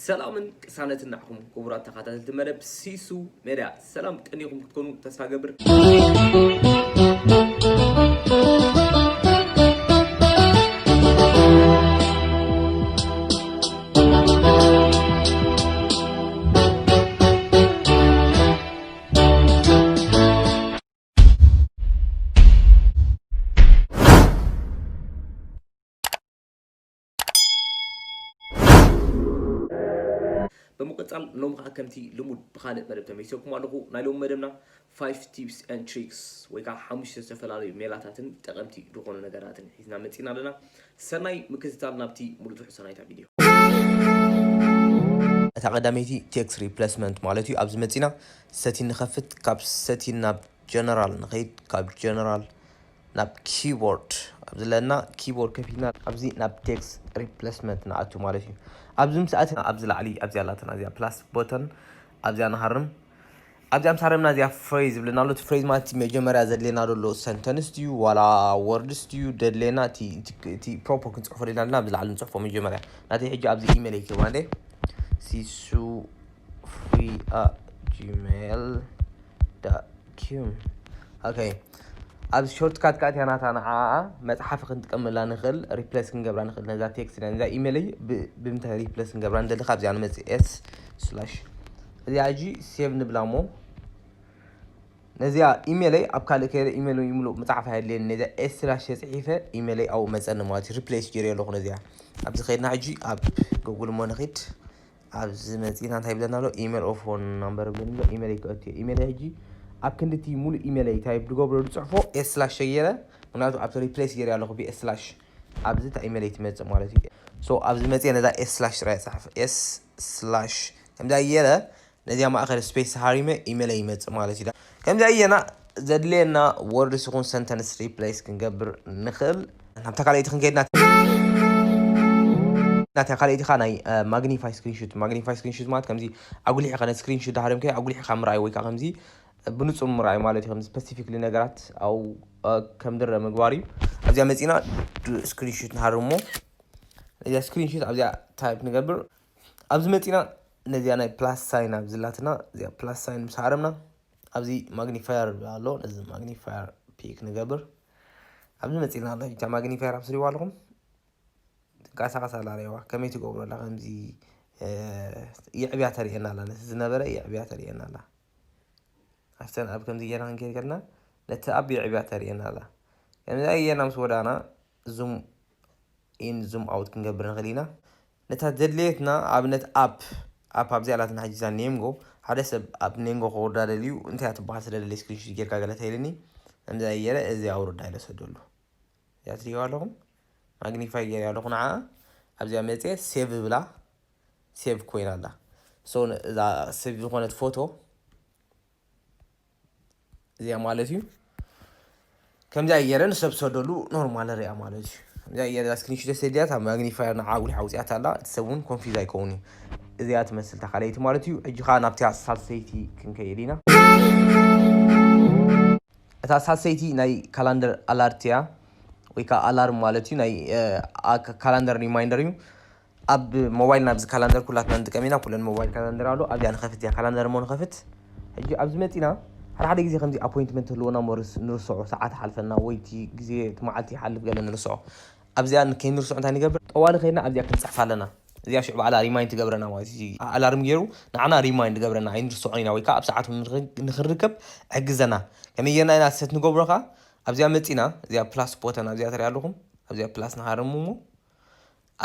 ሰላምን ቅሳነትን ንዓኹም ክቡራት ተኸታተልቲ መደብ ሲሱ ሜድያ። ሰላም ቀኒኹም ክትኮኑ ተስፋ ገብር። ብምቕጻል ሎም ከዓ ከምቲ ልሙድ ብኻልእ መደብ ተመይሰኩም ኣለኹ። ናይ ሎም መደብና five tips and tricks ወይ ከዓ ሓሙሽተ ዝተፈላለዩ ሜላታትን ጠቐምቲ ዝኾኑ ነገራትን ሒዝና መጺና ኣለና። ሰናይ ምክትታል ናብቲ ሙሉእ ትሕዝቶ ናይታ ቪድዮ። እታ ቀዳመይቲ text replacement ማለት እዩ። ኣብዚ መጺና ሰቲን ንኸፍት፣ ካብ ሰቲን ናብ ጀነራል ንኸይድ፣ ካብ ጀነራል ናብ ኪቦርድ ኣብ ዘለና ኪቦርድ ከፊትና ኣብዚ ናብ text replacement ንኣቱ ማለት እዩ። ኣብዚ ምስ ኣትና ኣብዚ ላዕሊ ኣብዚኣ ኣላትና እዚኣ plus button ኣብዚኣ ንሃርም። ኣብዚኣ ምስ ሃረምና እዚኣ phrase ዝብለና ኣሎ። እቲ phrase ማለት እቲ መጀመርያ ዘድልየና ዘሎ sentence ድዩ ዋላ words ድዩ ደድልየና እቲ proper ክንፅሕፎ ደልና ኣለና ኣብዚ ላዕሊ ንፅሕፎ መጀመርያ ናተይ ሕጂ ኣብዚ ኢሜይል ይክባ እንዴ ሲሱ free at gmail dot com okay ኣብዚ shortcut ከዓ እቲያ ናታ ንዓኣ መፅሓፊ ክንጥቀመላ ንኽእል replace ክንገብራ ንኽእል ነዛ text ነዛ ኢሜይለይ ብምንታይ replace ክንገብራ ንደሊ ካብዚኣ ንመፅእ s slash እዚኣ ሕጂ save ንብላ እሞ ነዚኣ ኢሜይለይ ኣብ ካልእ ከይደ ኢሜይል ይምሉእ ምፅሓፍ ኣየድልየኒ ነዚኣ s slash ተፅሒፈ ኢሜይለይ ኣብኡ መፀኒ ማለት እዩ replace ገይረ ኣለኹ ነዚኣ ኣብዚ ከይድና ሕጂ ኣብ google እሞ ንኺድ ኣብዚ መፂና እንታይ ይብለና ኣሎ ኢሜል ኦር ፎን ናምበር ይብለኒ ኣሎ ኢሜል ይከእት እየ ኢሜል ሕጂ ኣብ ክንድቲ ሙሉእ ኢሜል እንታይ ብዝገብሮ ዝፅሕፎ ኤስ ስላሽ ተገይረ ምክንያቱ ኣብቲ ሪፕሌስ ገይረ ኣለኹ ብኤስ ስላሽ ኣብዚ እታ ኢሜል ትመፅእ ማለት እዩ so ኣብዚ መፅየ ነዛ ኤስ ስላሽ ጥራይ ፀሓፍ ኤስ ስላሽ ከምዚ ገይረ ነዚኣ ማእኸል ስፔስ ሃሪመ ኢሜል ይመፅእ ማለት እዩ ከምዚ ኣየና ዘድልየና ወርድስ ይኹን ሰንተንስ ሪፕሌስ ክንገብር ንኽእል ናብታ ካልኣይቲ ክንከይድ ናት ናታ ካልኣይቲ ኻ ናይ ማግኒፋይ ስክሪንሹት ማግኒፋይ ስክሪንሹት ማለት ከምዚ ኣጉሊሕኻ ነ ስክሪንሹት ዳሃርም ከ ኣጉሊሕኻ ምርኣይ ወይ ከዓ ከምዚ ብንፁር ምርኣይ ማለት እዩ ከምዚ ስፐሲፊክሊ ነገራት ኣብኡ ከም ድረ ምግባር እዩ ኣብዚኣ መፂና ስክሪንሹት ንሃርም እሞ እዚኣ ስክሪንሹት ኣብዚኣ ታይፕ ንገብር ኣብዚ መፂና ነዚኣ ናይ ፕላስ ሳይን ኣብዚ ላትና እዚኣ ፕላስ ሳይን ምስ ሃረምና ኣብዚ ማግኒፋየር ኣሎ ነዚ ማግኒፋየር ፒክ ንገብር ኣብዚ መፂና ኣሎ እታ ማግኒፋየር ኣብ ስሪዋ ኣለኹም ትንቀሳቐስ ኣላ ሪዋ ከመይ ትገብሮ ኣላ ከምዚ የዕብያ ተርእየና ኣላ ነቲ ዝነበረ የዕብያ ተርእየና ኣላ ኣብተን ኣብ ከምዚ ጌርና ክንከይድ ከለና ነቲ ኣብ የዕብያ ተርእየና ኣላ ከምዚ ኣየና ምስ ወዳና ዙም ኢን ዙም ኣውት ክንገብር ንኽእል ኢና ነታ ዘድልየትና ኣብነት ኣፕ ኣፕ ኣብዚኣ ኣላትና ሕጂ እዛ ኔንጎ ሓደ ሰብ ኣብ ኔንጎ ክወርዳ ደልዩ እንታይ እያ ትበሃል ስለ ደልየ ስክሪንሹት ጌርካ ገለ ተይልኒ ከምዚ ኣየረ እዚ ኣውርዳ ኢለ ሰደሉ እዚኣ ትሪእዋ ኣለኹም ማግኒፋይ ጌር ኣለኹ ንዓ ኣብዚኣ መፅየ ሴቭ ብላ ሴቭ ኮይና ኣላ እዛ ሴቭ ዝኾነት ፎቶ እዚኣ ማለት እዩ ከምዚኣ ገይረ ንሰብ ሰደሉ ኖርማል ሪኣ ማለት እዩ ከምዚኣ ገይረ ስክሪንሹት ሰዲያ ኣብ ማግኒፋየር ንዓ ጉሊሕ ኣውፅያት ኣላ እቲ ሰብ እውን ኮንፊዝ ኣይከውን እዩ እዚኣ ትመስል ተካለይቲ ማለት እዩ ሕጂ ከዓ ናብቲ ሳልሰይቲ ክንከይድ ኢና እታ ሳልሰይቲ ናይ ካላንደር ኣላርት እያ ወይ ከዓ ኣላርም ማለት እዩ ናይ ካላንደር ሪማይንደር እዩ ኣብ ሞባይልና ኣብዚ ካላንደር ኩላትና ንጥቀም ኢና ኩለን ሞባይል ካላንደር ኣሎ ኣብዚኣ ንኸፍት እያ ካላንደር እሞ ንኸፍት ሕጂ ኣብዚ መፂና ሓደ ሓደ ግዜ ከምዚ ኣፖይንትመንት ህልወና እሞ ንርስዖ ሰዓት ሓልፈና ወይ እቲ ግዜ እቲ መዓልቲ ይሓልፍ ገለ ንርስዖ ኣብዚኣ ከይንርስዖ እንታይ ንገብር ጠዋሊ ከይድና ኣብዚኣ ክንፅሕፍ ኣለና እዚኣ ሽዑ በዓላ ሪማይንድ ትገብረና ማለት እዩ ኣላርም ገይሩ ንዓና ሪማይንድ ገብረና ኣይንርስዖን ኢና ወይ ከዓ ኣብ ሰዓቱ ንኽርከብ ሕግዘና ከመይ ጌርና ኢና ሰት ንገብሮ ከዓ ኣብዚኣ መፂና እዚኣ ፕላስ ቦተን ኣብዚኣ ትሪኣ ኣለኹም ኣብዚኣ ፕላስ ንሃርም እሞ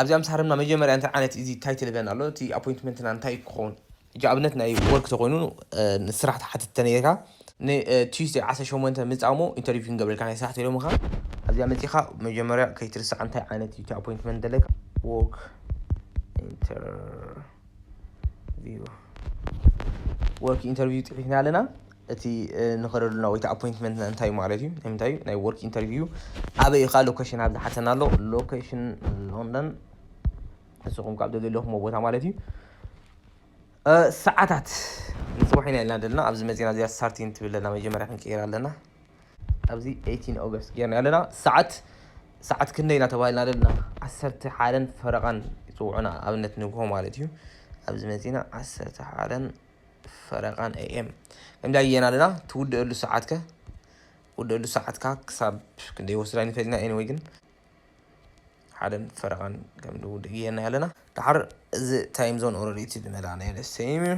ኣብዚኣ ምስ ሃረምና መጀመርያ እንታይ ዓይነት እዚ ታይትል ይብለና ኣሎ እቲ ኣፖይንትመንትና እንታይ ክኸውን ሕጂ ኣብነት ናይ ወርክ ተኮይኑ ንስራሕ ተሓትተ ነርካ ንቱስደይ ዓሰርተ ሸሞንተ ምፃሞ ኢንተርቪው ክንገብረልካ ናይ ስራሕ ተኢሎምኻ ኣብዚኣ መፂኻ መጀመርያ ከይትርስዓ እንታይ ዓይነት እዩ ኣፖይንትመንት ዘለካ ወርክ ኢንተርቪው ወርክ ኢንተርቪው ፅሒፍና ኣለና እቲ ንኸደሉና ወይ ኣፖይንትመንትና እንታይ ማለት እዩ ንምንታይ ናይ ወርክ ኢንተርቪው ኣበይ ኢኻ ሎኬሽን ኣብ ዝሓተና ኣሎ ሎኬሽን ሎንደን ንስኹም ካብ ዘለኹሞ ቦታ ማለት እዩ ሰዓታት ንፅባሕ ኢና ኢልና ዘለና ኣብዚ መፂና እዚኣ ሳርቲን ትብል ኣለና መጀመርያ ክንቀይር ኣለና ኣብዚ ኤይቲን ኦገስት ጌርና ኣለና ሰዓት ሰዓት ክንደይ ኢና ተባሂልና ኣለና ዓሰርተ ሓደን ፈረቓን ይፅውዑና ኣብነት ንግሆ ማለት እዩ ኣብዚ መጺና ዓሰርተ ሓደን ፈረቓን ኤ ኤም ከምዚ ኣየና ኣለና። ትውድእሉ ሰዓትከ ውድእሉ ሰዓትካ ክሳብ ክንደይ ወስዳ ይፈልና። ኤኒወይ ግን ሓደን ፈረቓን ከም ንውድእ እየና ኣለና። ድሓር እዚ ታይም ዞን ኦረዲ እቲ ዝመላ ናይ ደሰይም እዩ።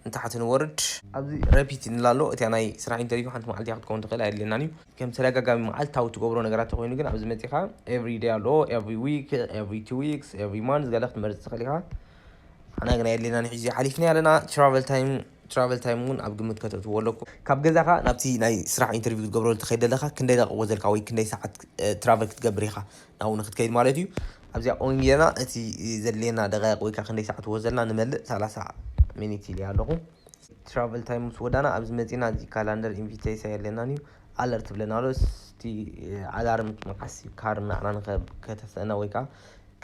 ንታሕቲ ንወርድ። ኣብዚ ረፒት ንላሎ እቲያ ናይ ስራሕ ኢንተርቪው ሓንቲ መዓልቲ ክትከውን ትኽእል ኣየድልየናን እዩ። ከም ተደጋጋሚ መዓልታዊ ትገብሮ ነገራት ተኮይኑ ግን ኣብዚ መፂኻ ኤቭሪ ዴይ ኣሎ፣ ኤቭሪ ዊክ፣ ኤቭሪ ቱ ዊክስ፣ ኤቭሪ ማንዝ ገለ ክትመርፅ ትኽእል ኢኻ። ኣና ግን ኣየድልየናን እዩ። ሕጂ ሓሊፍና ኣለና። ትራቨል ታይም ትራቨል ታይም እውን ኣብ ግምት ከተእትዎ ኣለኩ። ካብ ገዛኻ ናብቲ ናይ ስራሕ ኢንተርቪው ክትገብረሉ ትኸይድ ዘለኻ ክንደይ ደቂቕ ወዘልካ ወይ ክንደይ ሰዓት ትራቨል ክትገብር ኢኻ ናብኡ ንክትከይድ ማለት እዩ። ኣብዚኣ ኦንጌና እቲ ዘድልየና ደቃይቕ ወይ ከዓ ክንደይ ሰዓት ወዘልና ንመልእ ሰላሳ ሚኒት ኢለ ኣለኹ። ትራቨል ታይም ምስ ወዳና ኣብዚ መፂና እዚ ካላንደር ኢንቪቴሽን የለናን እዩ። ኣለርት ብለና ኣሎ። እቲ ኣላርም መዓስ እዩ ካር ንዓና ንኸ- ከተስእና ወይ ከዓ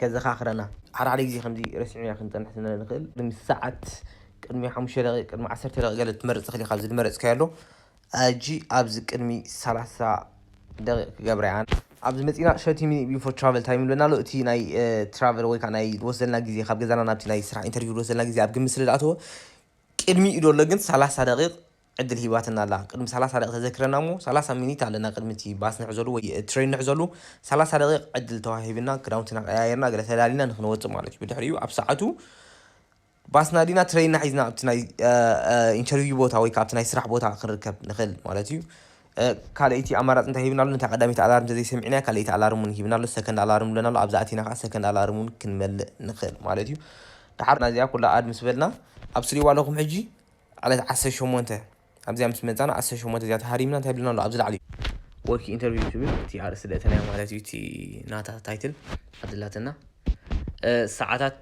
ከዘኻኽረና። ሓደ ሓደ ግዜ ከምዚ ረሲዕና ክንፀንሕ ስለ ንኽእል ቅድሚ ሰዓት ቅድሚ ሓሙሽተ ደቂቕ ቅድሚ ዓሰርተ ደቂቕ ገለ ትመርፅ ክሊ ካብዚ ዝመረፅካዮ ኣሎ። ኣጂ ኣብዚ ቅድሚ ሰላሳ ደቂቕ ክገብራ እያ። ኣብዚ መፂና ሸቲ ሚኒት ቢፎር ትራቨል ታይም ይብለና ኣሎ። እቲ ናይ ትራቨል ወይ ከዓ ናይ ዝወሰድና ግዜ ካብ ገዛና ናብቲ ናይ ስራሕ ኢንተርቪው ዝወሰድና ግዜ ኣብ ግምት ስለ ዝኣተወ ቅድሚ እዩ ዘሎ ግን ሰላሳ ደቂቕ ዕድል ሂባትና ኣላ። ቅድሚ ሰላሳ ደቂቕ ተዘክረና እሞ ሰላሳ ሚኒት ኣለና ቅድሚ እቲ ባስ ንሕዘሉ ወይ ትሬን ንሕዘሉ ሰላሳ ደቂቕ ዕድል ተዋሂብና ክዳውንትና ቀያየርና ገለ ተዳሊና ንክንወፅእ ማለት እዩ። ብድሕሪኡ ኣብ ሰዓቱ ባስና ዲና ትሬንና ሒዝና ኣብቲ ናይ ኢንተርቪው ቦታ ወይ ከዓ ኣብቲ ናይ ስራሕ ቦታ ክንርከብ ንኽእል ማለት እዩ። ካልኣይቲ ኣማራፂ እንታይ ሂብና ኣሎ? ነታ ቀዳመይቲ ኣላርም እንተዘይሰሚዕና ካልኣይቲ ኣላርም እውን ሂብና ኣሎ። ሰከንድ ኣላርም ብለና ኣሎ። ኣብዛ ኣቲና ከዓ ሰከንድ ኣላርም እውን ክንመልእ ንኽእል ማለት እዩ። ድሓር ናዚኣ ኩላ ኣድ ምስ በልና ኣብ ስቱዲዮ ኣለኹም ሕጂ ዕለት ዓሰርተ ሸሞንተ ኣብዚኣ ምስ መፃና ዓሰርተ ሸሞንተ እዚኣ ተሃሪምና እንታይ ብልና ኣሎ ኣብዚ ላዕሊ ወርክ ኢንተርቪው ትብል እቲ ኣርእስቲ ደእተናያ ማለት እዩ። እቲ ናታ ታይትል ኣብዝላትና ሰዓታት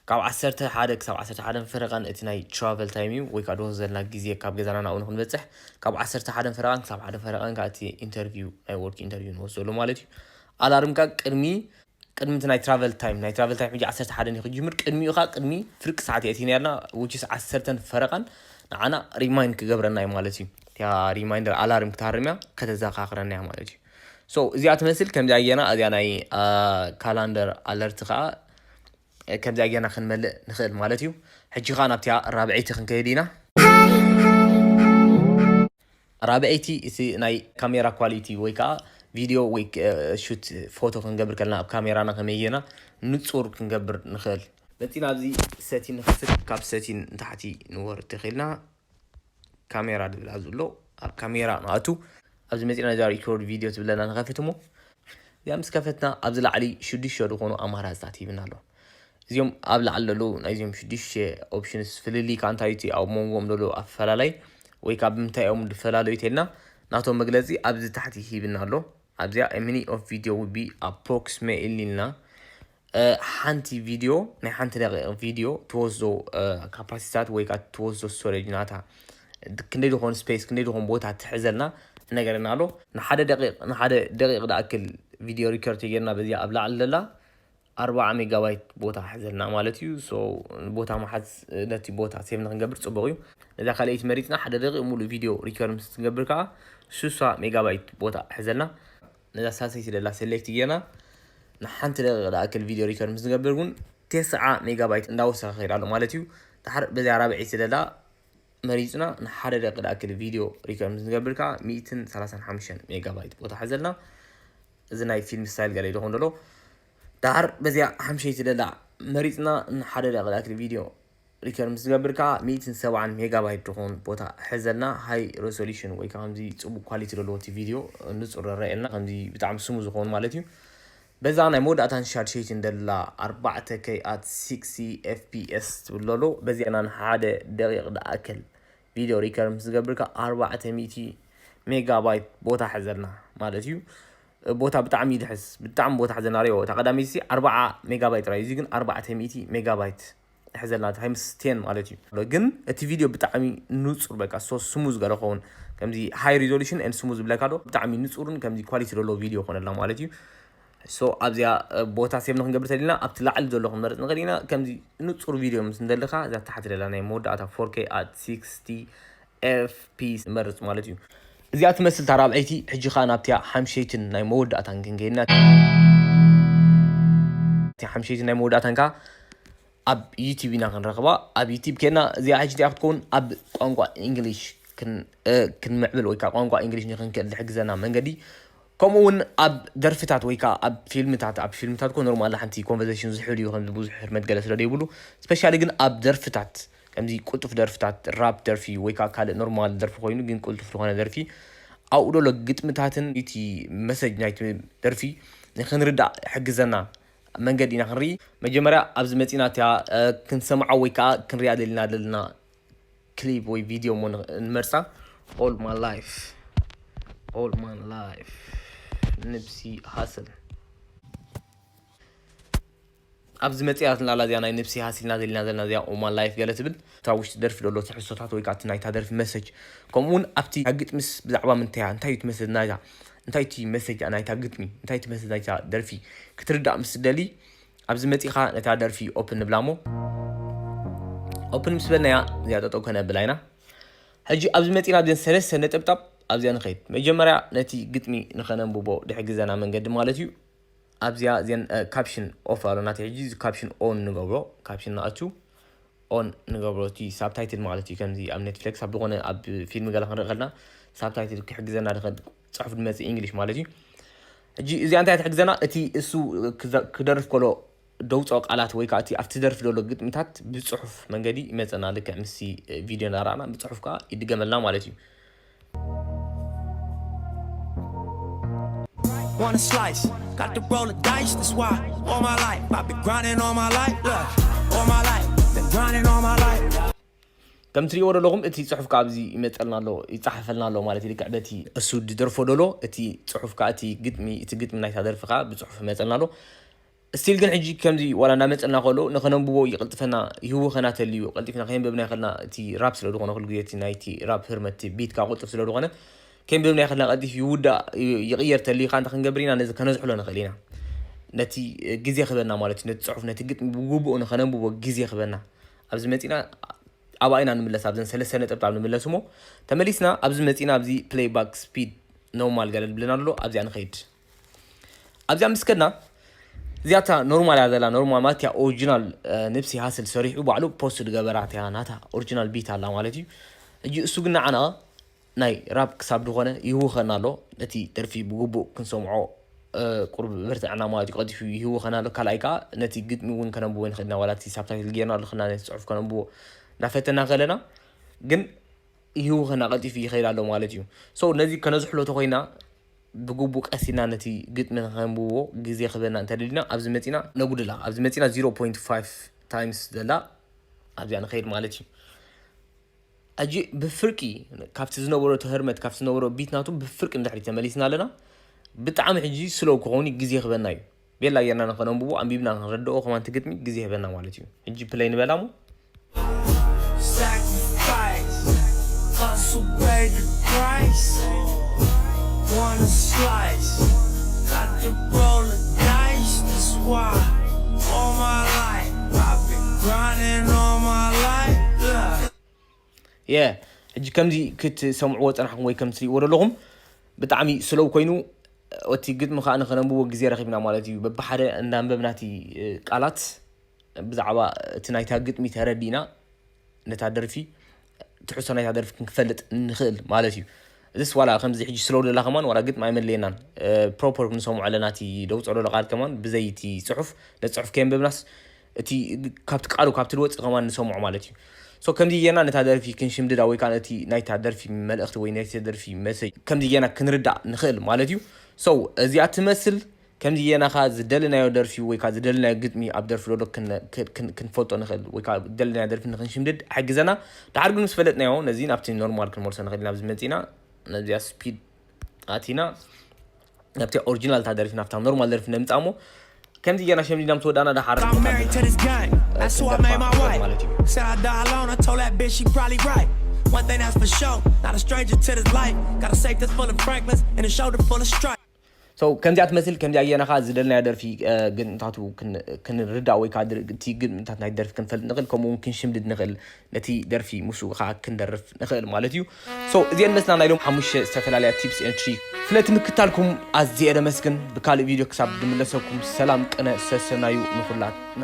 ካብ ዓሰርተ ሓደ ክሳብ ዓሰርተ ሓደ ፈረቓን እቲ ናይ ትራቨል ታይም እዩ ወይ ከዓ ድወስ ዘለና ግዜ ካብ ገዛና ናብኡ ንክንበፅሕ ካብ ዓሰርተ ሓደ ፈረቓን ክሳብ ሓደ ፈረቓን ከዓ እቲ ኢንተርቪው ናይ ወርክ ኢንተርቪው ንወስደሉ ማለት እዩ። ኣላርም ከዓ ቅድሚ ቅድሚ እቲ ናይ ትራቨል ታይም ናይ ትራቨል ታይም ሕጂ ዓሰርተ ሓደ እዩ ክጅምር ቅድሚኡ ከዓ ቅድሚ ፍርቂ ሰዓት እያ እቲ ነርና ውችስ ዓሰርተን ፈረቓን ንዓና ሪማይንድ ክገብረና እዩ ማለት እዩ። እያ ሪማይንደር ኣላርም ክትሃርም እያ ከተዘኻኽረና እያ ማለት እዩ። ሶ እዚኣ ትመስል ከምዚ ኣየና እዚኣ ናይ ካላንደር ኣለርት ከዓ ከምዚ ኣየና ክንመልእ ንኽእል ማለት እዩ። ሕጂ ከዓ ናብቲያ ራብዐይቲ ክንከይድ ኢና። ራብዐይቲ እቲ ናይ ካሜራ ኳሊቲ ወይ ከዓ ቪዲዮ ወይ ሹት ፎቶ ክንገብር ከለና ኣብ ካሜራና ከመይ ጌርና ንፁር ክንገብር ንኽእል መፂና ኣብዚ ሰቲን ንክፍት ካብ ሰቲን ንታሕቲ ንወርድ ተኽኢልና ካሜራ ድብል ኣብዚ ኣሎ ኣብ ካሜራ ንኣቱ ኣብዚ መፂና ነዛ ሪኮርድ ቪዲዮ ትብለና ንኸፍት እሞ እዚኣ ምስ ከፈትና ኣብዚ ላዕሊ ሽዱሽተ ዝኾኑ ኣማራፅታት ሂብና ኣሎ። እዚኦም ኣብ ላዕሊ ዘለዉ ናይዚኦም ሽዱሽተ ኦፕሽንስ ፍልልይ ከዓ እንታይ እቲ ኣብ መንጎኦም ዘሎ ኣፈላላይ ወይ ከዓ ብምንታይ እዮም ዝፈላለዩ ተልና ናቶም መግለፂ ኣብዚ ታሕቲ ሂብና ኣሎ። ኣብዚኣ ሚኒ ኦፍ ቪዲዮ ውቢ ኣፕሮክስሜ ኢልና ሓንቲ ቪዲዮ ናይ ሓንቲ ደቂቕ ቪዲዮ ትወስዶ ካፓሲታት ወይ ከዓ ትወስዶ ስቶሬጅ ናታ ክንደይ ዝኾኑ ስፔስ ክንደይ ዝኾኑ ቦታ ትሕዘልና ነገርና ኣሎ። ንሓደ ደቂቕ ንሓደ ደቂቕ ዝኣክል ቪዲዮ ሪከርድ ተጌርና በዚኣ ኣብ ላዕሊ ዘላ ኣርባዓ ሜጋባይት ቦታ ሕዘልና ማለት እዩ። ቦታ መሓዝ ነቲ ቦታ ሴቭ ንክንገብር ፅቡቅ እዩ። ነዛ ካልኣይቲ መሪፅና ሓደ ደቂቕ ሙሉእ ቪዲዮ ሪከርድ ምስ ትገብር ከዓ ሱሳ ሜጋባይት ቦታ ሕዘልና። ነዛ ሳልሰይቲ ደላ ሴሌክት ጌርና ንሓንቲ ደቂቕ ዝኣክል ቪዲዮ ሪከርድ ምስ ትገብር እውን ተስዓ ሜጋባይት እንዳወሰኸ ከይድ ኣሎ ማለት እዩ። ድሓር በዚኣ ራብዐይቲ ደላ መሪፅና ንሓደ ደቂ ዝኣክል ቪድዮ ሪከርድ ምስ ንገብር ከዓ ሚእትን ሰላሳን ሓሙሽተን ሜጋባይት ቦታ ሓዘልና። እዚ ናይ ፊልም ስታይል ገለ ይደኾን ደሎ ዳር በዚኣ ሓምሸይቲ ደላ መሪፅና ንሓደ ደቂ ዝኣክል ቪድዮ ሪከርድ ምስ ዝገብር ከዓ ሚእትን ሰብዓን ሜጋባይት ዝኾን ቦታ ሕዘልና። ሃይ ሬሶሉሽን ወይ ከዓ ከምዚ ፅቡቅ ኳሊቲ ዘለዎ እቲ ቪድዮ ንፁር ረኣየልና ከምዚ ብጣዕሚ ስሙ ዝኾኑ ማለት እዩ። በዛ ናይ መወዳእታን ሻድሸይትን ደላ ኣርባዕተ ከይ ኣት ሲክስቲ ኤፍ ፒ ኤስ ትብል ዘሎ በዚኣ ንሓደ ደቂቕ ዝኣክል ቪድዮ ሪከርድ ምስ ዝገብር ከዓ ኣርባዕተ ሚእቲ ሜጋባይት ቦታ ሕዘልና ማለት እዩ። ቦታ ብጣዕሚ ይድሕስ ብጣዕሚ ቦታ ሕዘልና ሪኦ እታ ቀዳመይቲ ኣርባዓ ሜጋባይት ጥራይ እዚ ግን ኣርባዕተ ሚእቲ ሜጋባይት ሕዘልና ታይምስ ቴን ማለት እዩ። ግን እቲ ቪድዮ ብጣዕሚ ንፁር በቃ ሶ ስሙዝ ገለ ኸውን ከምዚ ሃይ ሪዞሉሽን ን ስሙዝ ዝብለካ ዶ ብጣዕሚ ንፁርን ከምዚ ኳሊቲ ዘለዎ ቪድዮ ኮነልና ማለት እዩ። ሶ ኣብዚኣ ቦታ ሴቭ ንክንገብር ተሊና ኣብቲ ላዕሊ ዘሎ ክንመርፅ ንኽእል ኢና። ከምዚ ንፁር ቪድዮ ምስ እንደልካ እዛ ታሕቲ ደላ ናይ መወዳእታ ፎር ኬ ኣት ሲክስቲ ኤፍ ፒ ንመርፅ ማለት እዩ። እዚኣ ትመስል እታ ራብዐይቲ። ሕጂ ከዓ ናብቲያ ሓምሸይትን ናይ መወዳእታን ክንከይድና። እቲያ ሓምሸይትን ናይ መወዳእታን ከዓ ኣብ ዩቲብ ኢና ክንረኽባ። ኣብ ዩቲብ ኬና እዚኣ ሕጂ እቲኣ ክትከውን ኣብ ቋንቋ እንግሊሽ ክን- እ፣ ክንምዕብል ወይ ከዓ ቋንቋ እንግሊሽ ንክንክእል ዝሕግዘና መንገዲ፣ ከምኡ እውን ኣብ ደርፍታት ወይ ከዓ ኣብ ፊልምታት ኣብ ፊልምታት ኮ ኖርማል ሓንቲ ኮንቨርሴሽን ዝሕል እዩ ከምዚ ብዙሕ ህርመት ገለ ስለ ዘይብሉ፣ ስፔሻሊ ግን ኣብ ደርፍታት ከምዚ ቅልጡፍ ደርፍታት ራፕ ደርፊ ወይ ከዓ ካልእ ኖርማል ደርፊ ኮይኑ ግን ቅልጡፍ ዝኾነ ደርፊ ኣብኡ ደሎ ግጥምታትን እቲ መሰጅ ናይቲ ደርፊ ንክንርዳእ ሕግዘና መንገዲ ኢና ክንርኢ። መጀመርያ ኣብዚ መፂና እቲያ ክንሰምዓ ወይ ከዓ ክንሪኣ ደልና ዘለና ክሊፕ ወይ ቪድዮ እሞ ንመርፃ። All my life, all my life, ንብሲ ሃስል ኣብዚ መፅያ ንላላ እዚኣ ናይ ንብሲ ሃሲልና ዘለና ዘለና እዚኣ ኦማ ላይፍ ገለ ትብል እታ ውሽጢ ደርፊ ደሎ ትሕዝቶታት ወይ ከዓ እቲ ናይታ ደርፊ መሰጅ ከምኡ እውን ኣብቲ ግጥምስ ብዛዕባ ምንታያ እንታይ እዩ ትመስል ናይታ እንታይ እቲ መሰጅ ናይታ ግጥሚ እንታይ እቲ መሰጅ ናይታ ደርፊ ክትርዳእ ምስ ደሊ ኣብዚ መፂኻ ነታ ደርፊ ኦፕን ንብላ እሞ ኦፕን ምስ በልናያ እዚኣ ጠጠው ከነብላ ኢና። ሕጂ ኣብዚ መፂና ኣብዘን ሰለስተ ነጠብጣብ ኣብዚኣ ንኸይድ። መጀመርያ ነቲ ግጥሚ ንኸነንብቦ ድሕግዘና መንገዲ ማለት እዩ። ኣብዚኣ እዚን ካፕሽን ኦፍ ኣሎ ናቲ ሕጂ እዚ ካፕሽን ኦን ንገብሮ ካፕሽን ንኣቱ ኦን ንገብሮ እቲ ሳብታይትል ማለት እዩ ከምዚ ኣብ ኔትፍሊክስ ኣብ ዝኾነ ኣብ ፊልም ገለ ክንርኢ ከልና ሳብታይትል ክሕግዘና ድኸድ ፅሑፍ ድመፅእ ኢንግሊሽ ማለት እዩ። ሕጂ እዚኣ እንታይ ትሕግዘና እቲ እሱ ክደርፍ ከሎ ደውፅኦ ቃላት ወይ ከዓ እቲ ኣብቲ ደርፊ ዘሎ ግጥምታት ብፅሑፍ መንገዲ ይመፀና ልክዕ ምስ ቪድዮ እናረኣና ብፅሑፍ ከዓ ይድገመልና ማለት እዩ። Wanna slice, got to roll the dice, that's why all my life I've been grinding all my life, look, all my life, been grinding all my life. ከም ትሪእዎ ዘለኹም እቲ ፅሑፍ ከዓ ኣብዚ ይመፀልና ኣሎ ይፀሓፈልና ኣሎ ማለት እዩ ልክዕ በቲ እሱ ድደርፎ ደሎ እቲ ፅሑፍ ከዓ እቲ ግጥሚ እቲ ግጥሚ ናይታ ደርፊ ከዓ ብፅሑፍ ይመፀልና ኣሎ ስቲል ግን ሕጂ ከምዚ ዋላ እንዳመፀና ከሎ ንኸነንብቦ ይቕልጥፈና ይህውኸና ተልዩ ቀልጢፍና ከየንበብና ይኸልና እቲ ራፕ ስለ ዝኾነ ኩሉ ግዜ እቲ ናይቲ ራፕ ህርመት ቢት ካብ ቅልጥፍ ስለ ዝኾነ ከየንበብና ይኸልና ቀልጢፍ ይውዳእ ይቕየር ተልዩ ከዓ እንታይ ክንገብር ኢና ነዚ ከነዝሕሎ ንኽእል ኢና ነቲ ግዜ ክበና ማለት እዩ ነቲ ፅሑፍ ነቲ ግጥሚ ብግቡእ ንኸነንብቦ ግዜ ክበና ኣብዚ መፂና ኣብኣ ኢና ንምለስ ኣብዘን ሰለስተ ነጥብጣብ ንምለስ እሞ ተመሊስና ኣብዚ መፂና ኣብዚ ፕሌይ ባክ ስፒድ ኖርማል ገለ ዝብለና ኣሎ ኣብዚኣ ንኸይድ ኣብዚኣ ምስ ከድና እዚኣታ ኖርማል እያ ዘላ ኖርማል ማለት እያ ኦሪጂናል ንብሲ ሃስል ሰሪሑ ባዕሉ ፖስት ዝገበራት እያ ናታ ኦሪጂናል ቢት ኣላ ማለት እዩ እጂ እሱ ግን ንዓና ናይ ራፕ ክሳብ ዝኾነ ይህውኸና ኣሎ ነቲ ደርፊ ብግቡእ ክንሰምዖ ቁሩብ በርትዕና ማለት እዩ ቀልጢፉ ይህውኸና ኣሎ ካልኣይ ከዓ ነቲ ግጥሚ እውን ከነንብቦ ንኽእልና ዋላ እቲ ሳብታይትል ጌርና ኣለኽና ነቲ ፅሑፍ ከነንብቦ እንዳፈተና ከለና ግን ይህውኸና ቀልጢፉ ይኸይድ ኣሎ ማለት እዩ so ነዚ ከነዝሕሎ ተኾይና ብግቡእ ቀሲና ነቲ ግጥሚ ንኸንብቦ ግዜ ክበና እንተደሊና ኣብዚ መፂና ነጉድላ ኣብዚ መፂና zero point five times ዘላ ኣብዚኣ ንኸይድ ማለት እዩ ሕጂ ብፍርቂ ካብቲ ዝነበሮ ተህርመት ካብቲ ዝነበሮ ቢት ናቱ ብፍርቂ ንድሕሪ ተመሊስና ኣለና ብጣዕሚ ሕጂ ስለው ክኸውን ግዜ ክበና እዩ ቤላ ጌርና ንኸነንብቦ ኣንቢብና ንረድኦ ከማን ትግጥሚ ግዜ ህበና ማለት እዩ ሕጂ ፕለይ ንበላ ሞ Sacrifice, hustle pay the price. Wanna slice, got to roll the dice. That's why all my life I've been grinding all my life. Look. የ ሕጂ ከምዚ ክትሰምዕዎ ፀናሕኩም ወይ ከም ትሪእዎ ዘለኹም ብጣዕሚ ስለው ኮይኑ እቲ ግጥሚ ከዓ ንኸነንብቦ ግዜ ረኺብና ማለት እዩ በብሓደ እንዳንበብና እቲ ቃላት ብዛዕባ እቲ ናይታ ግጥሚ ተረዲእና ነታ ደርፊ ትሕዝቶ ናይታ ደርፊ ክንፈልጥ ንኽእል ማለት እዩ እዚስ ዋላ ከምዚ ሕጂ ስለው ደላ ከማን ዋላ ግጥሚ ኣይመለየናን ፕሮፐር ንሰምዖ ኣለና እቲ ደውፅኦ ደሎ ቃል ከማን ብዘይ እቲ ፅሑፍ ነቲ ፅሑፍ ከየንበብናስ እቲ ካብቲ ቃሉ ካብቲ ዝወፅእ ከማን ንሰምዖ ማለት እዩ so ከምዚ ጌርና ነታ ደርፊ ክንሽምድዳ ወይ ከዓ ነቲ ናይታ ደርፊ መልእኽቲ ወይ ናይቲ ደርፊ መሰጅ ከምዚ ጌርና ክንርዳእ ንኽእል ማለት እዩ so እዚኣ ትመስል ከምዚ ጌርና ከዓ ዝደለናዮ ደርፊ ወይ ከዓ ዝደለናዮ ግጥሚ ኣብ ደርፊ ዶ ክንፈልጦ ንኽእል ወይ ከዓ ዝደለናዮ ደርፊ ንክንሽምድድ ሕግዘና ድሓር ግን ምስ ፈለጥናዮ ነዚ ናብቲ ኖርማል ክንመልሶ ንኽእል ኢና ኣብዚ መፂና ነዚኣ ስፒድ ኣቲና ናብቲ ኦሪጂናል እታ ደርፊ ናብታ ኖርማል ደርፊ ነምፃ እሞ ከምዚ ጌርና ሸምዲና ምስ ወዳና ደሓር I'm married to this game. That's who I made my wife. Said I die alone. I told that bitch she probably right. One thing that's for sure. Not a stranger to this life. Got a safe that's full of Franklins and a shoulder full of stripes. So ከምዚኣ ትመስል ከምዚኣ ጌርና ከዓ ዝደለናዮ ደርፊ ግጥምታቱ ክንርዳእ ወይ ከዓ እቲ ግጥምታት ናይ ደርፊ ክንፈልጥ ንኽእል ከምኡ እውን ክንሽምድድ ንኽእል ነቲ ደርፊ ምስኡ ከዓ ክንደርፍ ንኽእል ማለት እዩ so እዚአን መስና ናይ ሎም ሓሙሽተ ዝተፈላለያ tips and trick ስለቲ ምክታልኩም ኣዝየ ደመስግን ብካልእ ቪድዮ ክሳብ ድምለሰኩም ሰላም ቅነ ሰሰናዩ ንኹላትና